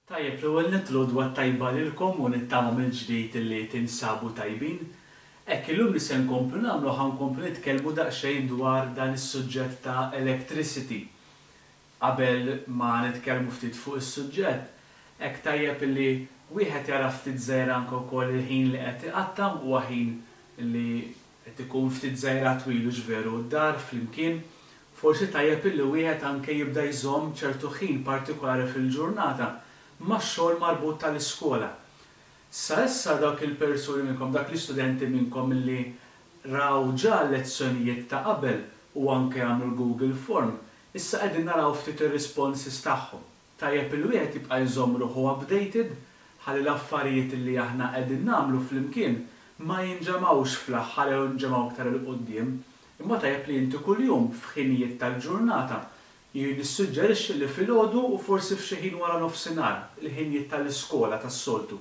Tajjeb, l-ewwel nett l-għodwa t-tajba lilkom u nittama mill-ġdid li tinsabu tajbin. Hekk illum li se nkomplu nagħmlu ħa nkomplu nitkellmu daqsxejn dwar dan is-suġġett ta' electricity. Qabel ma nitkellmu ftit fuq is-suġġett, hekk tajjeb li wieħed jara ftit żgħir anke wkoll il-ħin li qed iqatta' huwa ħin li qed ikun ftit żgħira twil hux veru d-dar flimkien Forsi tajjeb illi wieħed anke jibda jżomm ċertu ħin partikolari fil-ġurnata max-xogħol marbut tal-iskola. Sa issa dawk il-persuni minnkom, dak l-istudenti minnkom illi raw ġa l-lezzjonijiet ta' qabel u anke għamlu l-Google Form, issa qegħdin naraw ftit ir-responses tagħhom. Tajjeb illi wieħed jibqa' jżomm ruħu updated ħalli l-affarijiet illi aħna qegħdin nagħmlu flimkien ma jinġemgħux fl-aħħar jew jinġemgħu iktar 'il quddiem. Imma tajjeb li inti kuljum f'ħinijiet tal-ġurnata, jien nissuġġerixxi li filgħodu u forsi f'xi ħin wara nofsinhar, il-ħinijiet tal-iskola tas-soltu,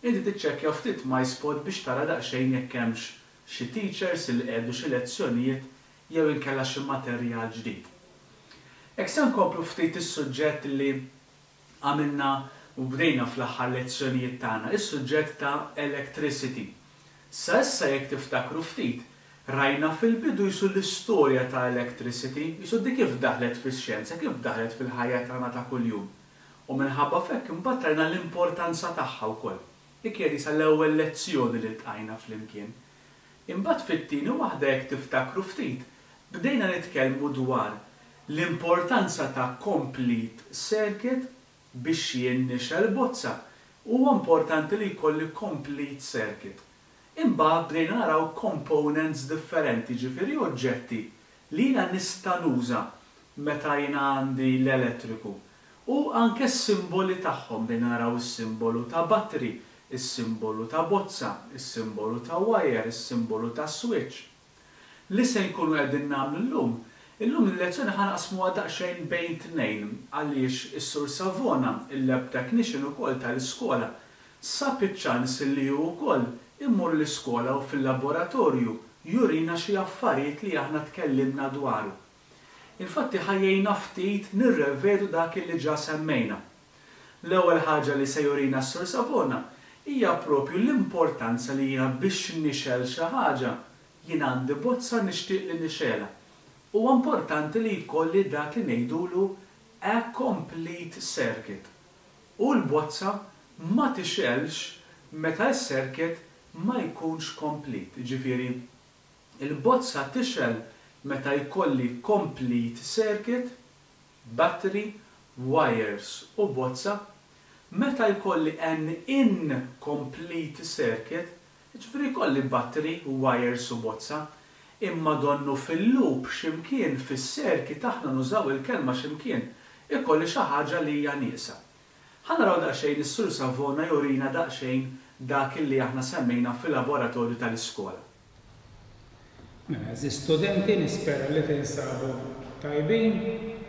inti tiċċekkja ftit MySpot biex tara daqsxejn jekk hemmx xi teachers illi qiegħdu xi lezzjonijiet jew inkella xi materjal ġdid. Hekk se nkomplu ftit is-suġġett li għamilna u bdejna fl-aħħar lezzjonijiet tagħna, is-suġġett ta' electricity. Sa issa jekk tiftakru ftit, rajna fil-bidu jisu l-istorja ta' electricity, jisu di kif daħlet fix-xjenza, kif daħlet fil-ħajja tagħna ta' kuljum. U minħabba f'hekk imbagħad rajna l-importanza tagħha wkoll. Dik kienet qisha l-ewwel lezzjoni li ltqajna flimkien. Imbagħad fit-tieni waħda jekk tiftakru ftit, bdejna nitkellmu dwar l-importanza ta' complete circuit biex jien nixgħel bozza. Huwa importanti li jkolli complete circuit. Imbagħad bdejna naraw components differenti, jiġifieri oġġetti li jiena nista' nuża meta jiena għandi l-elettriku. U anke s-simboli tagħhom, bdejna naraw is-simbolu ta' battery, is-simbolu ta' bozza, is-simbolu ta' wire, is-simbolu ta' switch. Li se nkunu qegħdin nagħmlu llum? Illum il-lezzjoni ħa naqsmuha daqsxejn bejn tnejn għaliex is-Sur Savona, il-lab technician ukoll tal-iskola, sab iċ-ċans li hu wkoll imur l-iskola u fil-laboratorju jurina xi affarijiet li aħna tkellimna dwaru. Infatti ħa jgħinna ftit nirrevedu dak li ġa semmejna. L-ewwel ħaġa li se jurina s-Sur Savona hija proprju l-importanza li jiena biex nixgħel xi ħaġa, jien għandi bozza nixtieq li nixgħelha. Huwa importanti li jkolli dak li ngħidulu a complete circuit. U l-bozza ma tixgħelx meta s-circuit ma jkunx complete, jiġifieri l-bozza tixgħel meta jkolli complete circuit, battery, wires u bozza, meta jkolli an incomplete circuit, jiġifieri jkolli battery, wires u bozza, imma donnu fil-loop xi mkien fis-circuit aħna nużaw il-kelma xi mkien, ikolli xi ħaġa li hija nieqsa. Ħa naraw daqsxejn is-Sur Savona jurina daqsxejn dak illi aħna semmejna fil-laboratorju tal-iskola. Mela, għeżież studenti, nispera li tinsabu tajbin.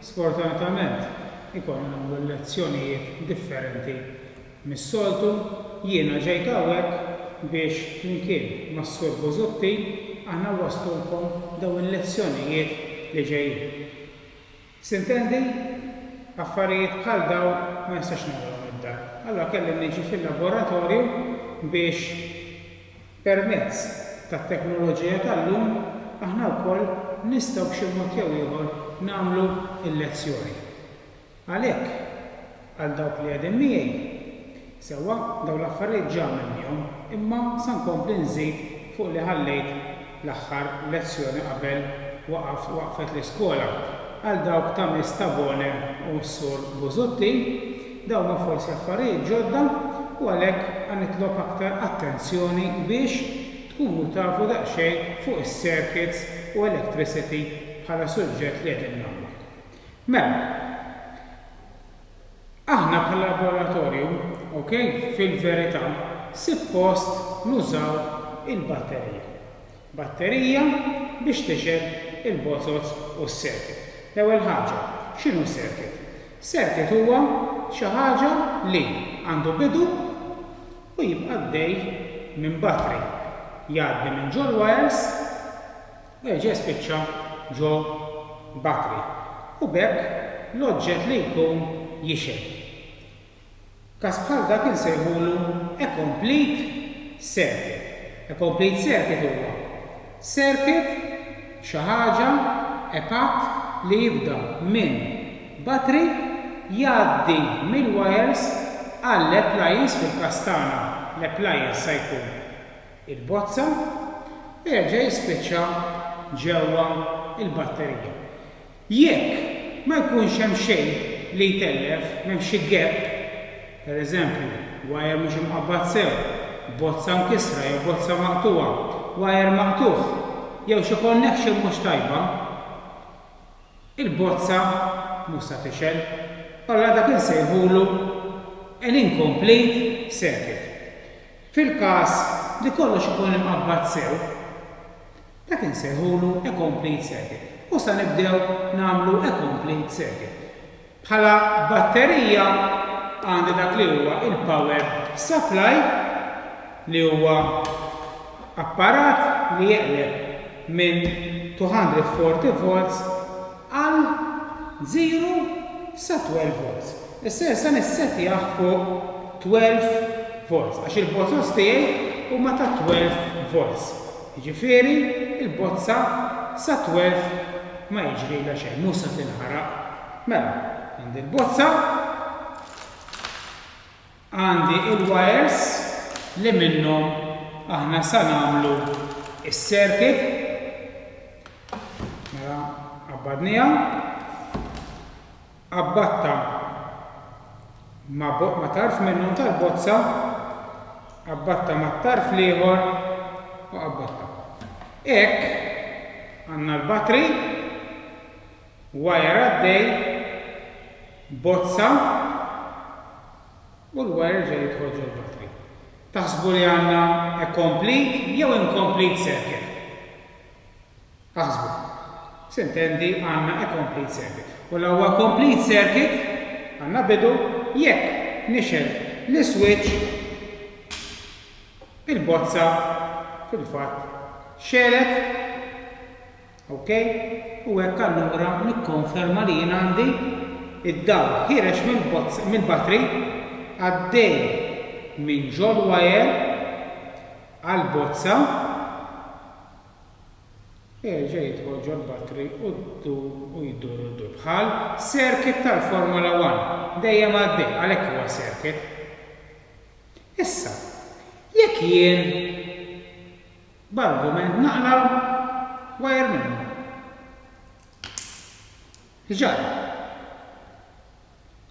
Sfortunatament, ikollna nagħmlu lezzjonijiet differenti mis-soltu. Jiena ġejt hawnhekk biex flimkien mas-Sur Busuttil aħna nwasslulkom dawn il-lezzjonijiet li ġejjin. Sintendi, affarijiet bħal dawn ma nistax nagħmilhom id-dar. Allura kelli niġi fil-laboratorju biex permezz tat-teknoloġija tal-lum aħna wkoll nistgħu b'xi mod jew ieħor nagħmlu l-lezzjoni. Għalhekk, għal dawk li qegħdin miegħi, sewwa, dawn l-affarijiet ġa għamilniehom, imma sa nkompli nżid fuq li ħallejt l-aħħar lezzjoni qabel waqaf waqfet l-iskola. Għal dawk ta' Miss Tabone u s-Sur Busuttil, dawn huma forsi affarijiet ġodda u għalhekk ħa nitlob aktar attenzjoni biex tkunu tafu daqsxejn fuq is-circuits u electricity bħala suġġett li qegħdin nagħmlu. Mela, aħna bħala laboratorju, ok, fil-verità, sippost nużaw il-batterija. Batterija biex tixgħel il-bozoz u s-circuit. L-ewwel ħaġa, x'inhu circuit? Circuit huwa xi ħaġa li għandu bidu u jibqa' għaddej minn battery, jgħaddi minn ġol-wires, u jerġa' jispiċċa ġo battery u b'hekk l-oġġett li jkun jixgħel. Każ bħal dak insejħulu a complete circuit. A complete circuit huwa circuit, xi ħaġa, a path li jibda minn battery, jgħaddi mill-wires għall-appliance, fil-każ tagħna l-appliance sa jkun il-bozza, u jerġa' jispiċċa ġewwa l-batterija. Jekk ma jkunx hemm xejn li jtellef, m'hemmx xi gap, per eżempju, wire mhux imqabbad sew, bozza mkissra jew bozza maqtugħa, wire maqtugħ, jew xi connection mhux tajba, il-bozza mhux sa tixgħel. Allura dak insejħulu an incomplete circuit. Fil-każ li kollox ikun imqabbad sew, Dak insejħulu a complete circuit. U sa nibdew nagħmlu a complete circuit. Bħala batterija għandi dak li huwa il-power supply li huwa apparat li jeqleb minn 240 volts għal 0 sa 12 volts. Issa jien sa nissettjah fuq 12 volts għax il-bozoz tiegħi huma ta' 12 volts. Jiġifieri l-bozza sa 12 ma jiġrilha xejn, mhux sa tinħaraq. Mela, għandi l-bozza, għandi l-wires li minnhom aħna sa nagħmlu s-circuit. Mela, qabbadniha. Qabbatta ma' ma' tarf minnhom tal-bozza, qabbatta mat-tarf l-ieħor u qabbatta. Hekk għandna l-battery, wire għaddej, bozza u l-wire jerġa' jidħol ġol-battery. Taħsbu li għandna a complete jew incomplete circuit? Aħsbu. S'intendi għandna a complete circuit. U la huwa complete circuit, għandna bidu, jekk nixgħel l-iswitch, il-bozza fil-fatt xegħlet, ok? U hekk allura nikkonferma li jien għandi id-dawl ħiereġ mill-bozza mill-battery għaddej minn ġol-wire għall-bozza Jerġa' jidħol ġol-battery u ddur u jdur u ddur bħal circuit tal-Formula One, dejjem għaddej, għalhekk huwa circuit. Issa, jekk jien b'argument naqla' wire minnhom. X'ġara?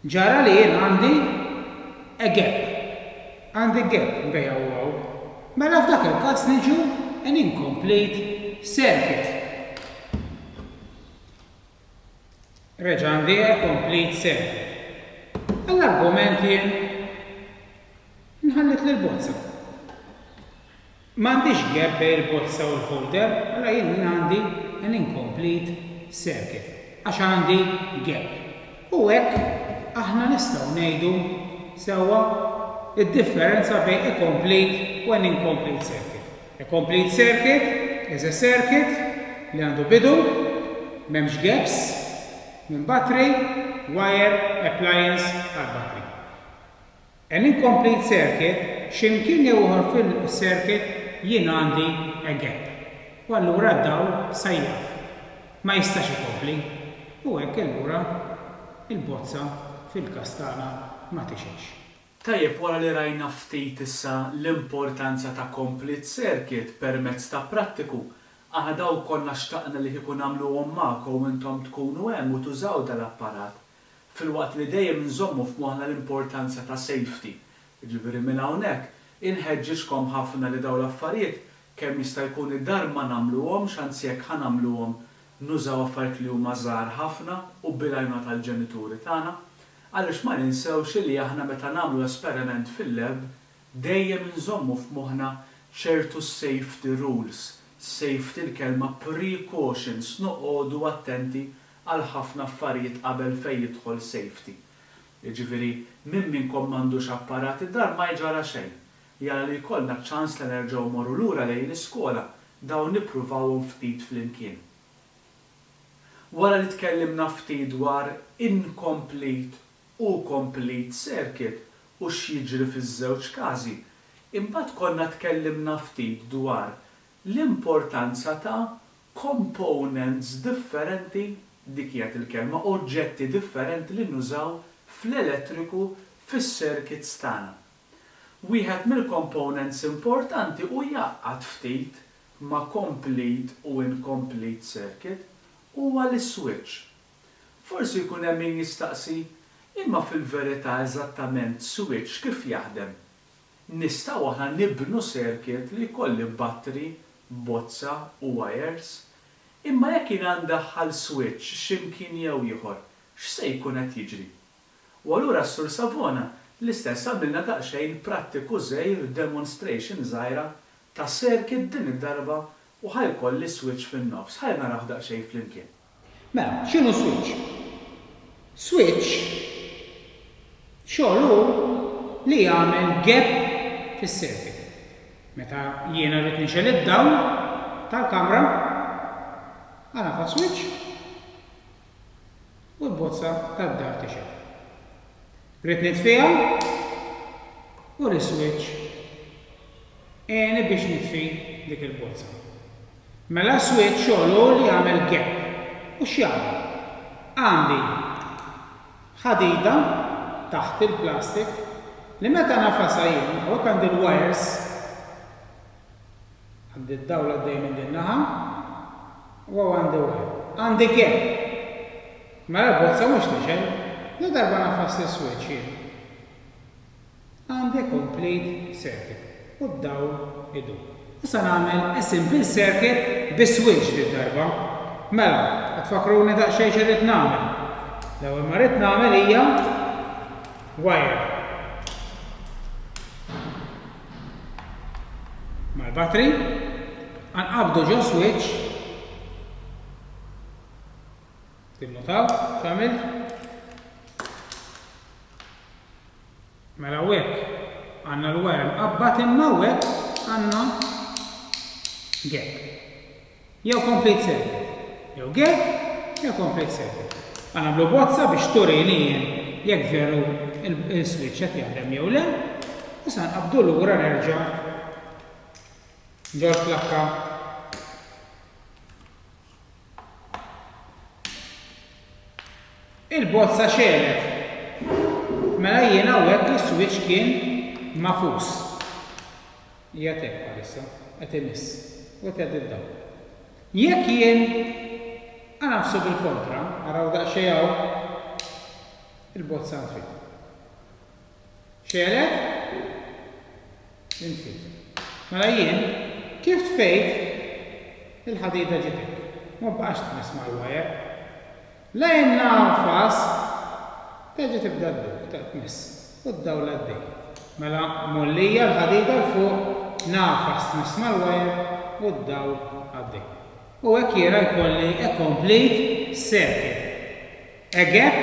Ġara li jien għandi a gap. Għandi gap bejn hawn u hawn. Mela f'dak il-każ niġu an incomplete circuit. Reġa' għandi a complete circuit. Għall-argument jien nħallit lill-bozza. M'għandix gap bejn il-bozza u l-holder, allura jien għandi an incomplete circuit, għax għandi gap. U hekk aħna nistgħu ngħidu sewwa d-differenza bejn a complete u an incomplete circuit. A complete circuit is a circuit li għandu bidu, m'hemmx gaps, minn battery, wire, appliance għal battery. An incomplete circuit, xi mkien jew ieħor fil-circuit jien għandi a gap. U allura d-dawl sa jieqaf. Ma jistax ikompli. U hekk allura il-bozza fil-każ tagħna ma tixgħelx. Tajjeb wara li rajna ftit issa l-importanza ta' complete circuit permezz ta' prattiku, aħna dawk konna xtaqna li kieku nagħmluhom magħkom u intom tkunu hemm u tużaw dal-apparat. filwaqt li dejjem inżommu f'moħħna l-importanza ta' safety. Jiġifieri minn hawnhekk inħeġġiġkom ħafna li dawn l-affarijiet kemm jista' jkun id-dar ma nagħmluhomx anzi jekk ħa nagħmluhom nużaw affarijiet li huma żgħar ħafna u bil-għajnuna tal-ġenituri tagħna għaliex ma ninsewx illi aħna meta nagħmlu esperiment fil-lab dejjem inżommu f'moħħna ċertu safety rules, safety l-kelma precautions noqogħdu attenti għal ħafna affarijiet qabel fejn jidħol safety. Jiġifieri min minnkom m'għandux apparat id-dar ma jġara xejn. Jara li jkollna ċ-ċans li nerġgħu mmorru lura lejn l-iskola dawn nippruvawhom ftit flimkien. Wara li tkellimna ftit dwar incomplete u complete circuit. u x'jiġri fiż-żewġ każi. Imbagħad konna tkellimna ftit dwar l-importanza ta' components differenti, dik kienet il-kelma, oġġetti differenti li nużaw fl-elettriku fis-circuits tagħna. Wieħed mill-components importanti u jgħaqqad ftit ma' complete u incomplete circuit huwa l-iswitch. Forsi jkun hemm min jistaqsi, imma fil-verità eżattament switch kif jaħdem? Nistgħu aħna nibnu circuit li jkolli battery, bozza u wires? Imma jekk jiena ndaħħal switch xi mkien jew ieħor, x'se jkun qed jiġri? U allura s-Sur Savona l-istess għamilna daqsxejn prattiku żgħir, demonstration żgħira ta' circuit din id-darba u ħa jkolli switch fin-nofs. Ħalli narawh daqsxejn flimkien. Mela, x'inhu switch? Switch xogħlu hu li jagħmel gap fis-circuit. Meta jiena rrid nixgħel id-dawl tal-kamra, nagħfas switch u l-bozza tad-dar tixgħel. Rrid nitfiha u l-iswitch għeni biex nitfi dik il-bozza. Mela s-switch xogħlu hu li jagħmel gap. U x'jagħmel? Għandi ħadida taħt il-plastic li meta nagħfasha jien, hawnhekk għandi l-wires, Għandi d-dawl għaddej minn din naħa u hawn għandi wire. Għandi gap. Mela l-bozza mhux tixgħel. La darba nagħfas l-iswitch jien. Għandi complete circuit u d-dawl idur. Issa nagħmel a simple circuit bi switch did-darba. Mela, qed tfakkruni daqsxejn x'irrid nagħmel. L-ewwel ma rrid nagħmel hija wire. Mal-battery, għanqabdu ġo switch, tinnutaw x'għamilt? Mela hawnhekk għandna l-wire mqabbad imma hawnhekk għandna gap. Jew complete circuit. Jew gap, jew complete circuit. Ħa nagħmlu bozza biex turini jien jekk veru il-switch qed jaħdem jew le. Issa nqabbdu lura nerġa' ġol-plakka. Il-bozza xegħlet. Mela jien hawnhekk is-switch kien magħfus. Qiegħed hekk bħalissa, qed imiss u qed jgħaddi d-dawl. Jekk jien nagħfsu bil-kontra, araw daqsxejn hawn, il-bozza ntfiet. Xegħlet, intfiet. Mela jien kif tfejt il-ħadida ġiet hekk, ma baqgħetx tmiss mal-wire. La jien nagħfas, terġa' tibda ddur, tmiss, u d-dawl għaddej. Mela mgħollija l-ħadida 'l fuq, nagħfas tmiss mal-wire u d-dawl għaddej. U hekk jiena jkolli a complete circuit. A gap,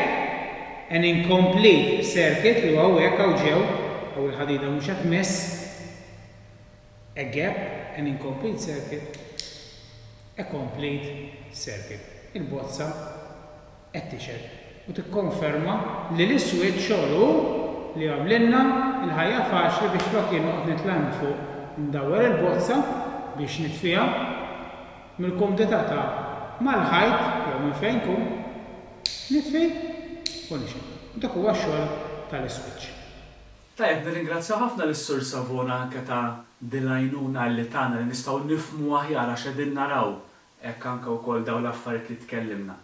an incomplete circuit li huwa hawnhekk hawn ġew, hawn il-ħadida mhux qed tmiss, a gap, an incomplete circuit, a complete circuit. Il-bozza qed tixhed u tikkonferma li l-iswitch xogħlu hu li jagħmlilna l-ħajja faċli biex flok jien noqgħod nitla' hemm fuq indawwar il-bozza biex nitfiha mill-kumdità ta' mal-ħajt jew minn fejn nkun nitfi u nixgħel. Dak huwa x-xogħol tal-iswitch. Tajjeb, nirringrazzjaw ħafna lis-Sur Savona anke ta' din l-għajnuna li tana li nistgħu nifhmu aħjar għax qegħdin naraw hekk anke wkoll dawn l-affarijiet li tkellimna.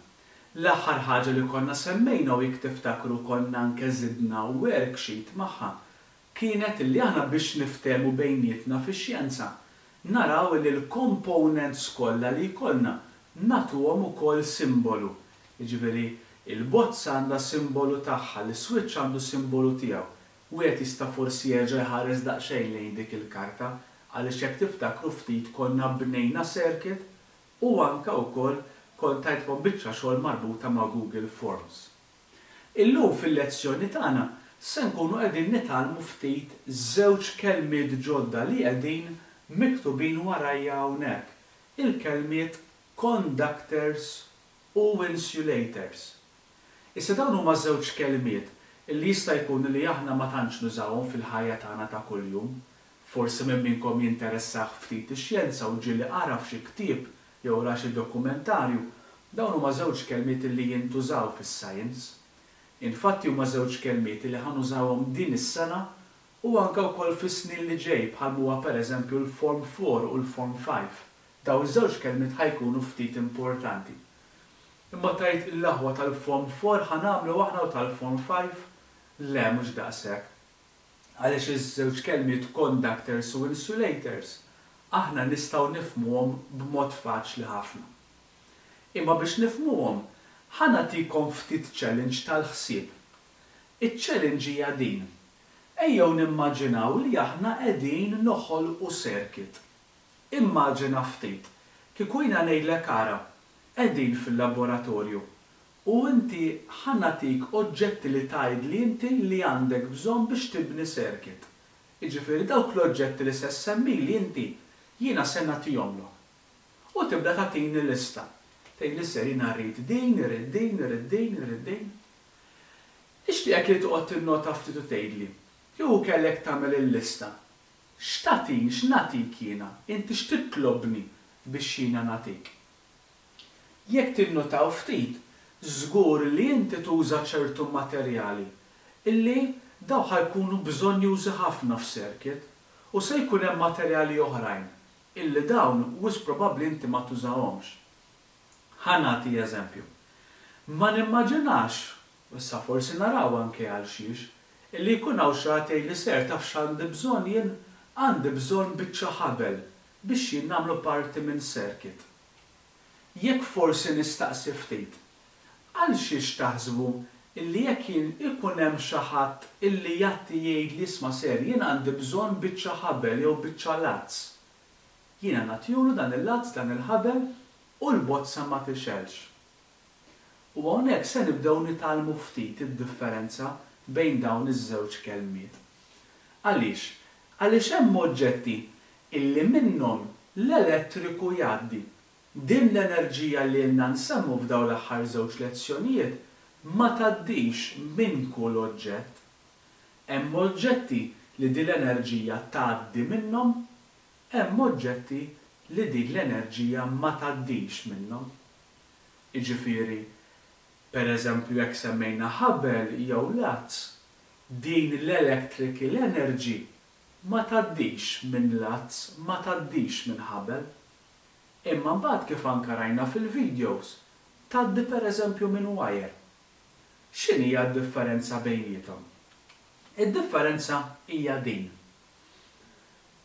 L-aħħar ħaġa li konna semmejna u jekk tiftakru konna anke żidna worksheet magħha kienet illi aħna biex niftehmu bejnietna fix-xjenza naraw illi l-components kollha li jkollna nagħtuhom ukoll simbolu. Jiġifieri Il-bozza għandha simbolu tagħha, l-iswiċċ għandu simbolu tiegħu. Wieħed jista' forsi jerġa' jħares daqsxejn lejn dik il-karta, għaliex jekk tiftakru ftit konna bnejna circuit u anke wkoll kont tajtkom biċċa xogħol marbuta ma' Google Forms. Illum fil-lezzjoni tagħna se nkunu qegħdin nitgħallmu ftit żewġ kelmiet ġodda li qegħdin miktubin warajja hawnhekk, il-kelmiet conductors u insulators. Issa dawn huma żewġ kelmiet. illi jista' jkun li aħna ma tantx nużawhom fil-ħajja tagħna ta' kuljum. Forsi min minnkom jinteressah ftit ix-xjenza u ġieli qara f'xi ktieb jew ra xi dokumentarju, dawn huma żewġ kelmiet illi jintużaw fis-science. Infatti huma żewġ kelmiet illi ħa nużawhom din is-sena u anke wkoll fis-snin li ġej bħal m'huwa pereżempju l-Form Four u l-Form Five. Dawn iż-żewġ kelmiet ħa jkunu ftit importanti. Imma tgħid l-aħwa tal-Form Four ħa nagħmlu aħna u tal-Form Five? Le, mhux daqshekk. Għaliex iż-żewġ kelmiet conductors u insulators aħna nistgħu nifhmuhom b'mod faċli ħafna. Imma biex nifhmuhom, ħa nagħtikom ftit challenge tal-ħsieb. Iċ-challenge hija din, Ejjew nimmaġinaw li aħna qegħdin noħolqu circuit. Immaġina ftit, kieku jiena ngħidlek ara, qegħdin fil-laboratorju u inti ħa nagħtik oġġetti li tgħidli inti li għandek bżonn biex tibni circuit. Jiġifieri dawk l-oġġetti li se ssemmili inti, jiena se nagħtihomlok. U tibda tagħtini lista. Tgħidli sir jiena rrid din, irrid din, irrid din, irrid din. Nixtieqek li toqgħod tinnota ftit u tgħidli, kieku kellek tagħmel il-lista, x'tagħtini, x'nagħtik jiena, inti x'titlobni biex jiena nagħtik? Jekk tinnutaw ftit, żgur li inti tuża ċertu materjali illi dawn ħa jkunu bżonnjużi ħafna f'circuit u se jkun hemm materjali oħrajn illi dawn wisq probabbli inti ma tużahomx. Ħa nagħti eżempju. Ma nimmaġinax, u issa forsi naraw anke għalxiex, illi jkun hawn xi ħadd jgħidli Sir taf x'għandi bżonn jien? Għandi bżonn biċċa ħabel biex jien nagħmlu parti minn circuit. Jekk forsi nistaqsi ftit, għalxiex taħsbu illi jekk jien ikun hemm xi ħadd illi jgħatti jgħidli isma' Sir jien għandi bżonn biċċa ħabel jew biċċa lazz, Jiena nagħtihulu dan il-lazz, dan il-ħabel, u l-bozza ma tixgħelx. U hawnhekk se nibdew nitgħallmu ftit id-differenza bejn dawn iż-żewġ kelmiet. Għaliex? Għaliex hemm oġġetti illi minnhom l-elettriku jgħaddi. Din l-enerġija li ilna nsemmu f'dawn l-aħħar żewġ lezzjonijiet ma tgħaddix minn kull oġġett. Hemm oġġetti li din l-enerġija tgħaddi minnhom, hemm oġġetti li din l-enerġija ma tgħaddix minnhom. Jiġifieri, per eżempju jekk semmejna ħabel jew lazz, din l-electrical energy ma tgħaddix minn lazz, ma tgħaddix minn ħabel. Imma mbagħad kif anke rajna fil-videos, tgħaddi per eżempju minn wire. X'inhija d-differenza bejniethom? Id-differenza hija din.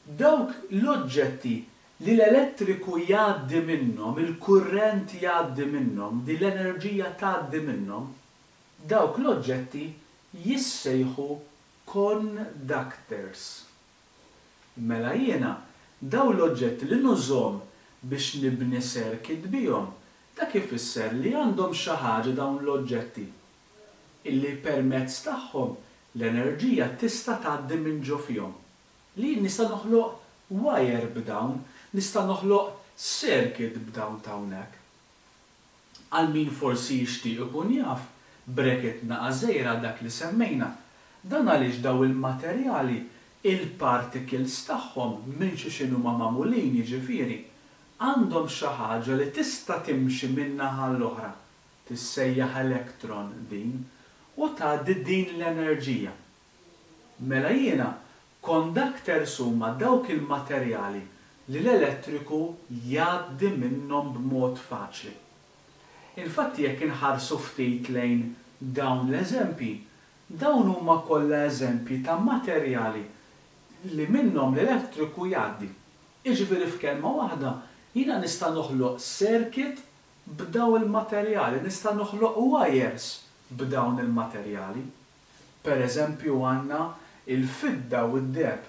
Dawk l-oġġetti li l-elettriku jgħaddi minnhom, il-kurrent jgħaddi minnhom, din l-enerġija tgħaddi minnhom, dawk l-oġġetti jissejħu conductors. Mela jiena dawn l-oġġetti li nużhom biex nibni circuit bihom, dak ifisser li għandhom xi ħaġa dawn l-oġġetti illi permezz tagħhom l-enerġija tista' tgħaddi minn ġo fihom. Li jien nista' noħloq wire b'dawn, nista' noħloq circuit b'dawn t'hawnhekk. Għal min forsi jixtieq ikun jaf, bracket naqa' żgħira għal dak li semmejna, dan għaliex dawn il-materjali il-particles tagħhom minn xiex inhuma magħmulin jiġifieri, għandhom xi ħaġa li tista' timxi minn naħa għall-oħra, tissejjaħ electron din, u tgħaddi din l-enerġija. Mela jiena, conductors huma dawk il-materjali li l-elettriku jgħaddi minnhom b'mod faċli. Infatti jekk inħarsu ftit lejn dawn l-eżempji, dawn huma kollha eżempji ta' materjali li minnhom l-elettriku jgħaddi. Jiġifieri f'kelma waħda, jiena nista' noħloq circuit b'dawn il-materjali, nista' noħloq wires b'dawn il-materjali. Per eżempju għandna l-fidda u d-deheb,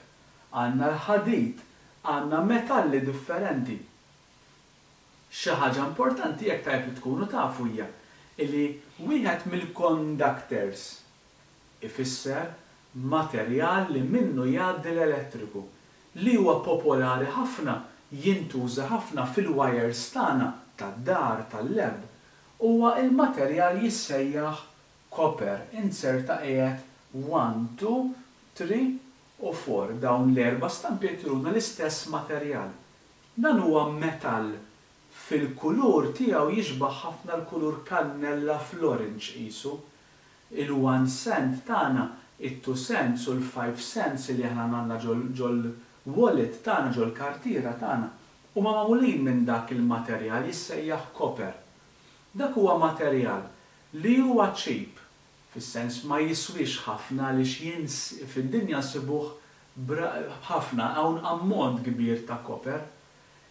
għandna l-ħadid, għandna metalli differenti. Xi ħaġa importanti jekk tajjeb li tkunu tafu hija li wieħed mill-conductors ifisser materjal li minnu jgħaddi l-elettriku, li huwa popolari ħafna, jintuża ħafna fil-wires tagħna tad-dar, tal-lab, huwa l-materjal jissejjaħ. Copper, inzerta qiegħed one, two, three u four. Dawn l-erba' stampi qed juruna l-istess materjal. Dan huwa metall fil-kulur tiegħu jixbah ħafna l-kulur kannella fl-orange qisu. Il-one cent tagħna, it-two cents u l-five cents li aħna għandna ġol-wallet tagħna, ġol-kartiera tagħna, huma magħmulin minn dak il-materjal jissejjaħ copper. Dak huwa materjal li huwa cheap, fis-sens ma jiswiex ħafna għaliex jins fid-dinja nsibuh b'ħafna, hawn ammont kbir ta' copper,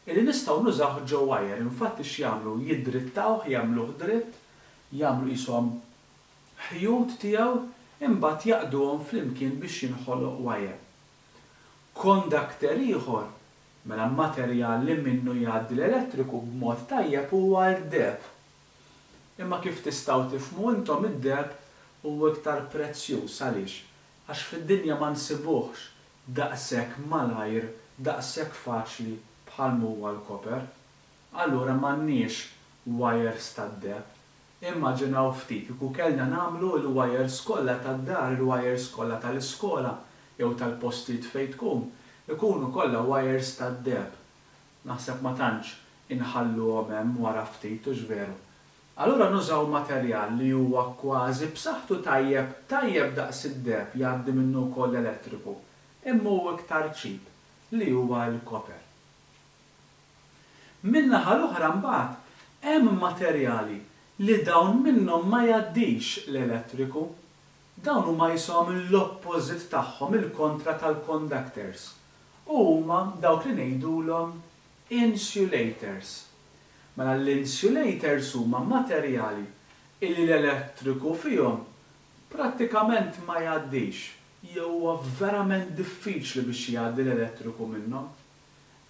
illi nistgħu nużawh ġo wire, infatti x'jagħmlu jiddrittawh, jagħmluh dritt, jagħmlu qishom ħjut tiegħu, imbagħad jgħaqqduhom flimkien biex jinħoloq wire. Conductor ieħor, mela materjal li minnu jgħaddi l-elettriku b'mod tajjeb huwa d-deheb. Imma kif tistgħu tifhmu intom id-deheb huwa iktar prezzjuż għaliex? Għax fid-dinja ma nsibuhx daqshekk malajr, daqshekk faċli bħal m'huwa l-koper. Allura m'għandniex wires tad-deheb. Immaġinaw ftit kieku kellna nagħmlu l-wires kollha tad-dar, il-wires kollha tal-iskola jew tal-postijiet fejn tkun, ikunu kollha wires tad-deheb. Naħseb ma tantx inħalluhom hemm wara ftit, hux veru? Allura nużaw materjal li huwa kważi b'saħħtu tajjeb, tajjeb daqs id-deheb jgħaddi minnu wkoll l-elettriku, imma hu iktar cheap, li huwa l-koper. Min-naħa l-oħra mbagħad hemm materjali li dawn minnhom ma jgħaddix l-elettriku. Dawn huma qishom l-opposite tagħhom, il-kontra tal-conductors. U huma dawk li ngħidulhom insulators. Mela l-insulators huma materjali illi l-elettriku fihom prattikament ma jgħaddix jew huwa verament diffiċli biex jgħaddi l-elettriku minnhom.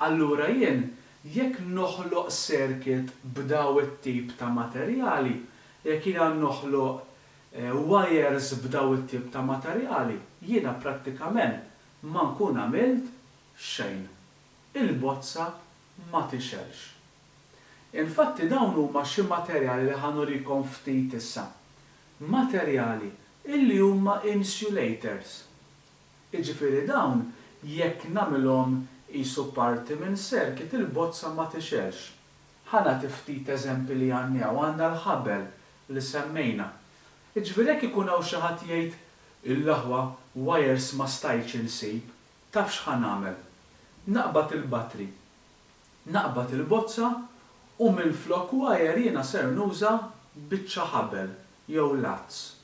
Allura jien jekk noħloq circuit b'daw it-tip ta' materjali, jekk jiena noħloq wires b'daw it-tip ta' materjali, jiena prattikament ma nkun għamilt xejn. Il-bozza ma tixgħelx. Infatti dawn huma xi materjali li ħa nurikom ftit issa. Materjali illi huma insulators. Jiġifieri dawn jekk nagħmilhom qisu parti minn circuit il-bozza ma tixgħelx. Ħa nagħti ftit eżempi li għandni hawn, għandna l-ħabel li semmejna. Jiġifieri jekk ikun hawn xi ħadd jgħid, Il-aħwa, wires ma stajtx insib, taf x'ħa nagħmel? Naqbad il-battery, naqbad il-bozza u minflok wire jiena ser nuża biċċa ħabel jew lazz.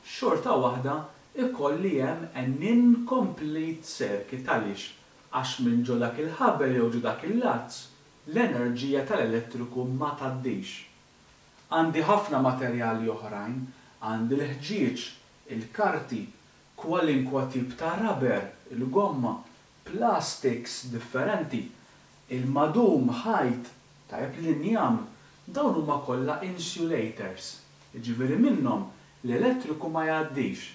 Xorta waħda ikolli hemm an incomplete circuit għaliex? Għax minn ġo dak il-ħabel jew ġo dak il-lazz l-enerġija tal-elettriku ma tgħaddix. Għandi ħafna materjali oħrajn, għandi l-ħġieġ, il-karti, kwalinkwa tip ta' rubber, il-gomma, plastics differenti, il-madum, ħajt, tajjeb, l-injam, dawn huma kollha insulators, jiġifieri minnhom l-elettriku ma jgħaddix.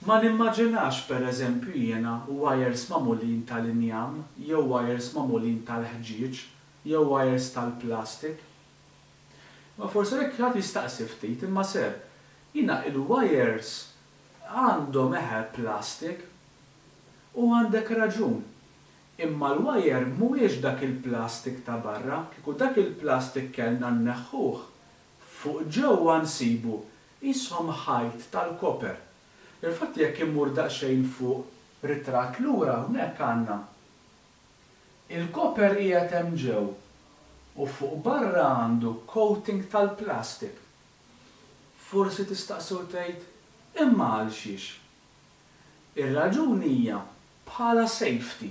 Ma nimmaġinax per eżempju jiena wires magħmulin tal-injam jew wires magħmulin tal-ħġieġ jew wires tal-plastic. Imma forsi għalhekk xi ħadd jistaqsi ftit, imma sir, jiena il-wires għandhom eħe plastic? U għandek raġun. Imma l-wire mhuwiex dak il-plastic ta' barra, kieku dak il-plastic kellna nneħħuh, fuq ġewwa nsibu qishom ħajt tal-koper. Infatti jekk immur daqsxejn fuq ritratt lura hawnhekk għandna il-koper qiegħed hemm ġew u fuq barra għandu coating tal-plastic. Forsi tistaqsi u tgħid, imma għalxiex? Ir-raġuni hija bħala safety.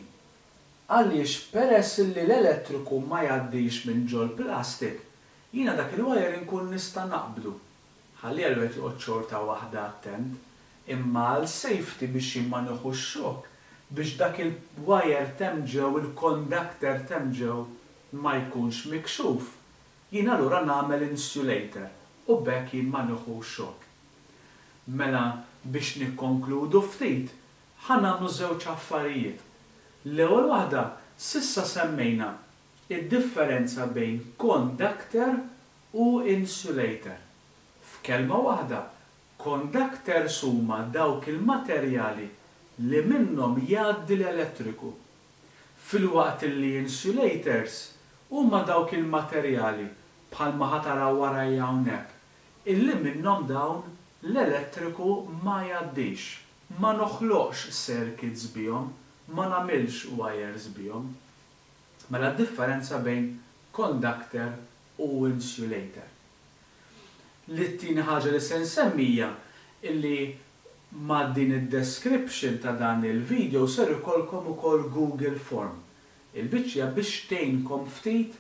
Għaliex peress illi l-elettriku ma jgħaddix minn ġol-plastic, jiena dak il-wire inkun nista' naqbdu. Ħalliha li wieħed joqgħod xorta waħda attent, imma għal safety biex jien ma nieħux xokk, biex dak il-wire t'hemm ġew, il-conductor t'hemm ġew ma jkunx mikxuf, jien allura nagħmel insulator u b'hekk jien ma nieħux xokk. Mela biex nikkonkludu ftit, ħa nagħmlu żewġ affarijiet. L-ewwel waħda, s'issa semmejna d-differenza bejn conductor u insulator. F'kelma waħda, Conductors huma dawk il-materjali li minnhom jgħaddi l-elettriku, filwaqt illi insulators huma dawk il-materjali, bħalma ħa taraw warajja hawnhekk, illi minnhom dawn l-elettriku ma jgħaddix, ma noħloqx circuits bihom, ma nagħmilx wires bihom. Mela d-differenza bejn conductor u insulator. Li t-tieni ħaġa li se nsemmi hija illi ma' din id-description ta' dan il-video ser ikollkom ukoll Google Form. Il-biċċa biex tgħinkom ftit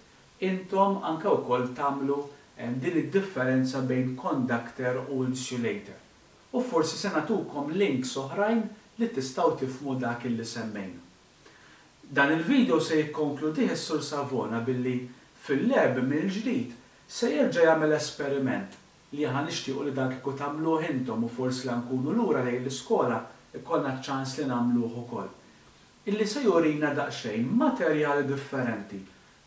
intom anke wkoll tagħmlu din id-differenza bejn conductor u insulator. U forsi se nagħtukom links oħrajn li tistgħu tifhmu dak illi semmejna. Dan il-video se jikkonkludih is-Sur Savona billi fil-lab mill-ġdid se jerġa' jagħmel esperiment li aħna nixtiequ li dan kieku tagħmluh intom u forsi la nkunu lura lejn l-iskola jkollna ċ-ċans li nagħmluh ukoll. Illi se jurina daqsxejn materjali differenti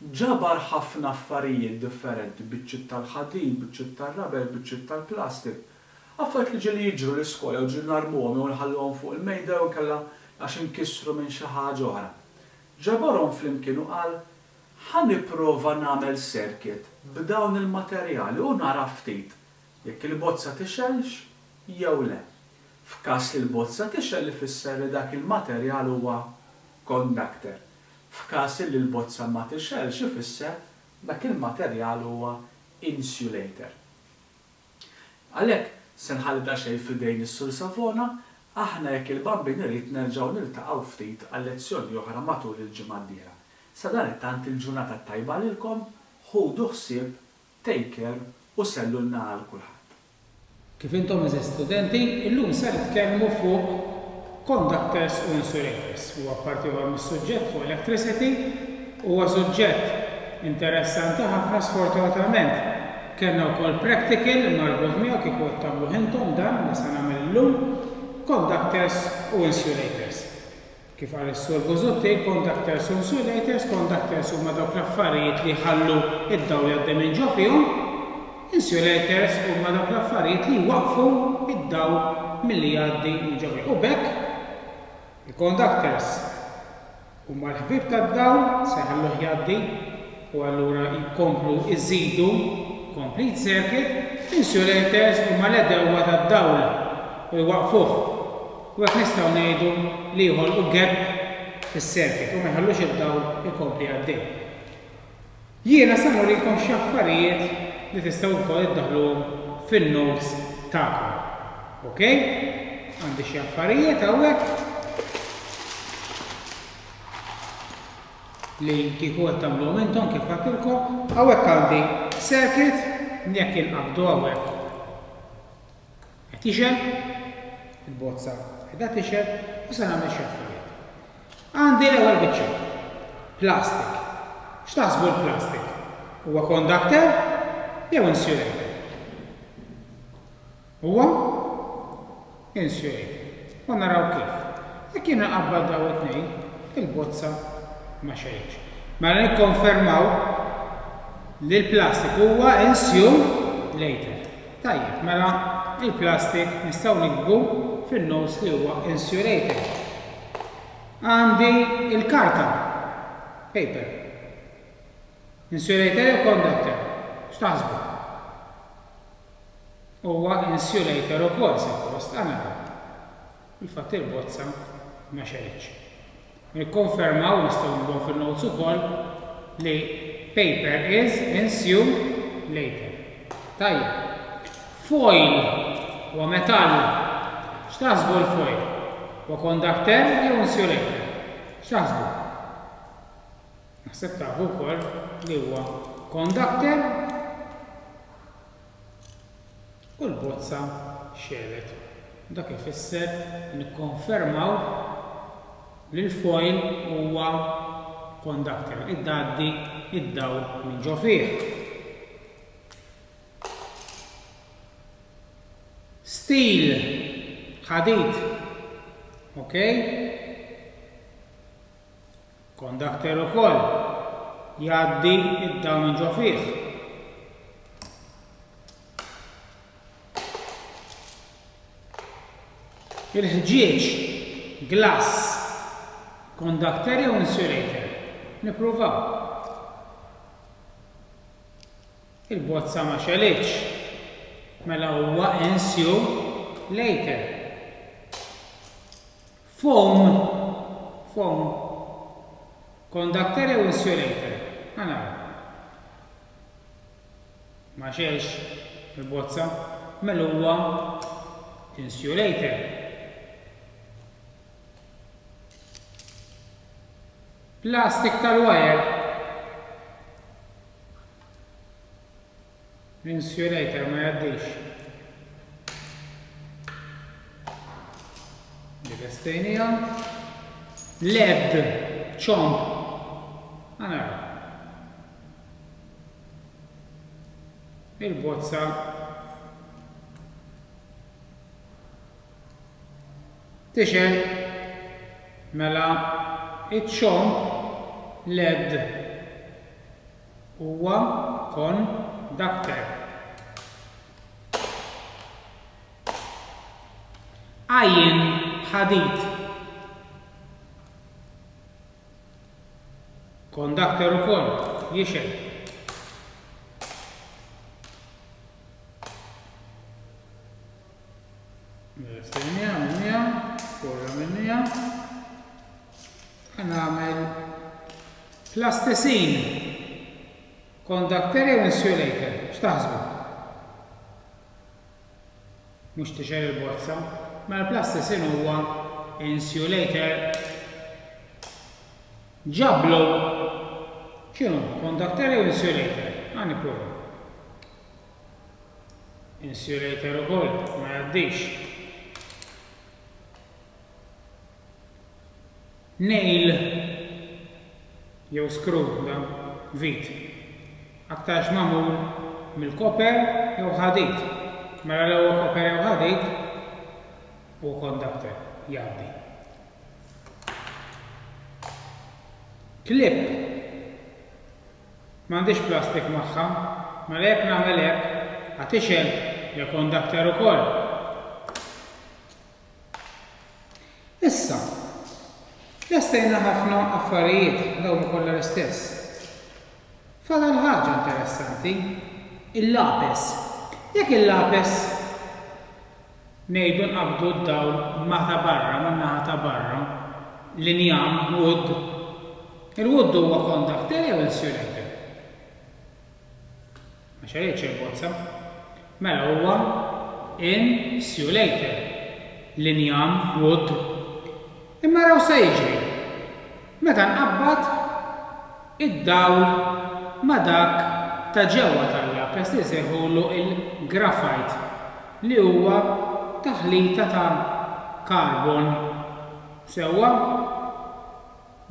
Ġabar ħafna affarijiet differenti, biċċiet tal-ħadid, biċċiet tar-rubber, biċċiet tal-plastik. Affarijiet li ġieli jiġru l-iskola jew ġieli narmuhom jew nħalluhom fuq il-mejda jew inkella għax inkissru minn xi ħaġa oħra. Ġabarhom flimkien u qal, Ħa nipprova nagħmel circuit b'dawn il-materjali u nara ftit jekk il-bozza tixgħelx jew le. F'każ li l-bozza tixgħel ifisser li dak il-materjal huwa conductor. F'każ illi l-bozza ma tixgħelx ifisser dak il-materjal huwa insulator. Għalhekk, se nħalli daqsxejn f'idejn is-Sur Savona, aħna jekk il-Bambin irid nerġgħu niltaqgħu ftit għal lezzjoni oħra matul il-ġimgħa d-dieħla. Sadanittant il-ġurnata t-tajba lilkom, ħudu ħsieb, take care u sellulna għal kulħadd. Kif intom għeżież studenti, illum se nitkellmu fuq conductors u insulators. Huwa parti ieħor mis-suġġett fuq electricity. Huwa suġġett interessanti ħafna sfortunatament kellna wkoll practical marbut miegħu kieku qed tagħmluh intom dan li se nagħmel illum, conductors u insulators. Kif qal is-Sur Busuttil, conductors u insulators, conductors huma dawk l-affarijiet li jħallu d-dawl jgħaddi minn ġo fihom, insulators huma dawk l-affarijiet li jwaqqfu d-dawl milli jgħaddi minn ġo fihom. U b'hekk il-conductors huma l-ħbieb tad-dawl, se jħalluh jgħaddi u allura jkomplu jżidu complete circuit, insulators huma l-għedewwa tad-dawl u jwaqqfuh. U hekk nistgħu ngħidu li jħolqu gap fis-circuit u ma jħallux id-dawl ikompli għaddej. Jiena se nurikom xi affarijiet li tistgħu wkoll iddaħħluhom fin-notes tagħkom. Ok? Għandi xi affarijiet hawnhekk li kieku qed tagħmluhom intom kif għedtilkom. Hawnhekk għandi circuit li jekk inqabbdu hawnhekk qed tixgħel, il-bozza qiegħda tixgħel u se nagħmel xi affarijiet. Għandi l-ewwel biċċa, plastic. X'taħsbu l-plastic? Huwa conductor jew insulator? Huwa insulator. U naraw kif. Jekk jiena nqabbad dawn it-tnejn, il-bozza ma xegħlitx. Mela nikkonfermaw li l-plastic huwa insulator. Tajjeb, mela il-plastic nistgħu niktbu fin-notes li huwa insulator. Għandi l-karta, paper. Insulator jew conductor? X'taħsbu? Huwa insulator ukoll suppost, ħa naraw. Fil-fatt il-bozza ma xegħlitx. Nikkonfermaw, nistgħu nibgħu fin-notes ukoll, li paper is insulator. Tajjeb. Foil huwa metall. X'taħsbu l-foil? Huwa conductor jew insulator? X'taħsbu? Naħseb tafu wkoll li huwa conductor u l-bozza xegħlet. Dak ifisser nikkonfermaw li l-foil huwa conductor, idgħaddi d-dawl minn ġo fih. Steel, ħadid, ok? Conductor ukoll jgħaddi d-dawl minn ġo fih. Il-ħġieġ, glass, conductor jew insulator? Nippruvaw. Il-bozza ma xegħlitx. Mela huwa insulator. Foam, foam, conductor jew insulator? Ħa naraw. Ma xegħelx il-bozza. Mela huwa insulator. Plastik tal-wire. L-insulator ma jgħaddix. Dik estejnija. Led, ċomb. Ħa naraw. Il-bozza tixgħel mela iċ-ċomb led Huwa conductor. Iron, ħadid. Conductor ukoll, jixgħel. Stennija, minnija, korra minnija. Ħa nagħmel plasticine. Conductor jew insulator? X'taħsbu? Mhux tixgħel il-bozza. Mela l-plasticine huwa insulator. Ġablu. X'inhu? Conductor jew insulator? Ħa nipprova. Insulator ukoll ma jgħaddix. Nail jew screw da vit. Aktarx magħmul mill-koper jew ħadid. Mela la huwa koper jew ħadid huwa conductor, jgħaddi. Clip M'għandix plastik magħha. Mela jekk nagħmel hekk, ħa tixgħel, hija conductor ukoll. Issa, lestejna ħafna affarijiet, dawn kollha l-istess. Fadal ħaġa interessanti, il-lapes. Jekk il-lapes ngħidu nqabbdu d-dawl ma' ta' barra, man-naħa ta' barra, l-injam, wood, il-wood huwa conductor jew insulator? Ma xegħlitx il-bozza. Mela huwa insulator, l-injam, wood. Imma araw se jiġri meta nqabbad id-dawl ma' dak ta' ġewwa tal-lapes li nsejħulu l-graphite li huwa taħlita ta' carbon sewwa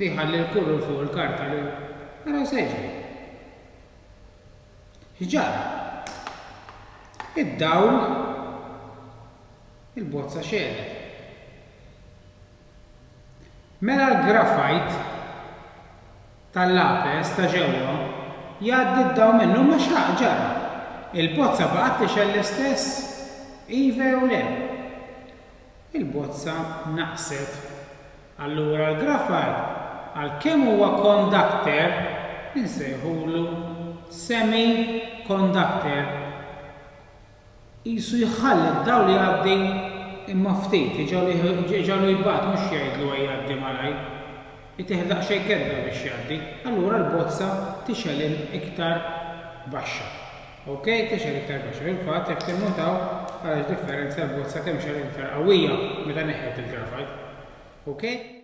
li jħalli l-kulur fuq il-karta li araw se jiġri. X'ġara? Id-dawl il-bozza xegħlet. Mela l-graphite tal-lapes ta' ġewwa jgħaddi d-dawl minnu imma x'ħa ġara? Il-bozza baqgħet tixgħel l-istess? Iva jew le? Il-bozza naqset. Allura l-graphite għalkemm huwa conductor insejħulu semi-conductor. Qisu jħalli d-dawl jgħaddi imma ftit, iġagħlu jbgħat mhux jgħidlu ejja għaddi malajr. Itih daqsxejn kedda biex jgħaddi. Allura l-bozza tixgħel iktar baxxa. Ok, tixgħel iktar baxxa. Fil-fatt jekk tinnutaw ara x'differenza l-bozza kemm xegħlet iktar qawwija meta neħħejt il-graphite. Ok?